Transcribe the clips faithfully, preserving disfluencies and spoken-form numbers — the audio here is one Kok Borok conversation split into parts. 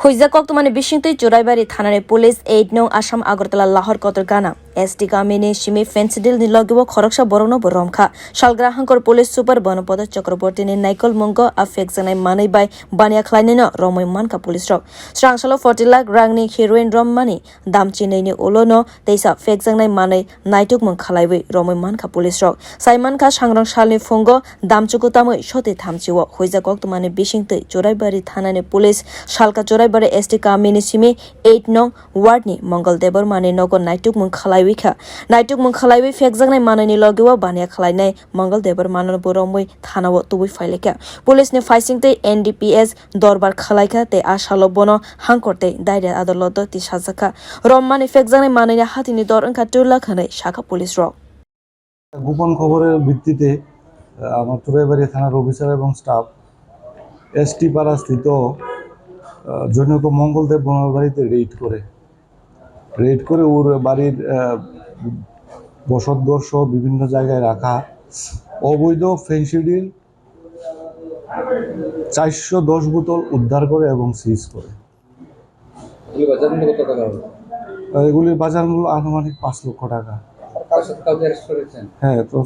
Huijak koktwmani bisingtwi Churaibari thanani police eight nong Assam Agartala Lahor Kotor Gana S T kamini simi Fensidil ni logi o khoroksa borokno bo romkha. Salgra hangkor police super bono Podo Chakraborty ni naikol mungo a phekjaknai manwi bai baniya khlainaino romwi mankha police rok. Srangsalo forty lakh rangni heroin rommani dam chinwi ni ulo no teisa phekjaknai manwi naitukmung khlaiwi romwi mankha police rok. Saimankha sangrong salni phungo damchuku tamwi soti thamchio huijak koktwmani bisingtwi Churaibari thanani police salka Churaibari S T kamini simi eight nong ward ni Mongol Debbarmani nogo naitukmung khlaiwi kha. Naitukmung khlaiwi phekjaknai manwini logi o baniya khlainai Mongol Debbarmano bo romwi thanao tubui phailaikha. Police ni phaisingtwi N D P S dorbar khwlaikha tei a salo bono hangkor tei dairya adaloto tisajakha. Rommani phekjaknai manwini hatini dor wngkha two lakh hwnwi sakha police rok. গোপন খবরের ভিত্তিতে, আহ, আমার চুরাইবাড়ি থানার অফিসার এবং staff ST পাড়া স্থিত, আহ, জনৈক মঙ্গলদেব বর্মার বাড়িতে রেইড করে। রেইড করে ওর বাড়ির, আহ, বসতঘর সহ বিভিন্ন জায়গায় রাখা অবৈধ ফেন্সিডিল চারশো দশ বোতল উদ্ধার করে এবং সিজ করে। এগুলি বাজার মূল্য কত টাকা হবে? আহ, এগুলির বাজার মূল্য আনুমানিক পাঁচ লক্ষ টাকা। কার সাথে কাউকে অ্যারেস্ট করেছেন? হ্যাঁ, তো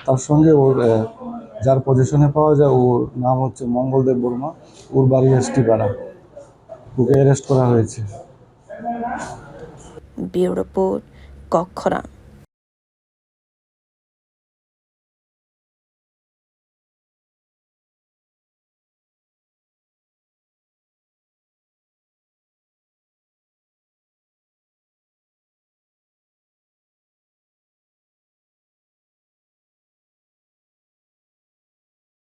তার সঙ্গে ওর, আহ, যার পজিশনে পাওয়া যায়, ওর নাম হচ্ছে মঙ্গলদেব বর্মা, ওর বাড়ি এসটি পাড়া, ওকে অ্যারেস্ট করা হয়েছে। Bureau Report, Kokkhorang.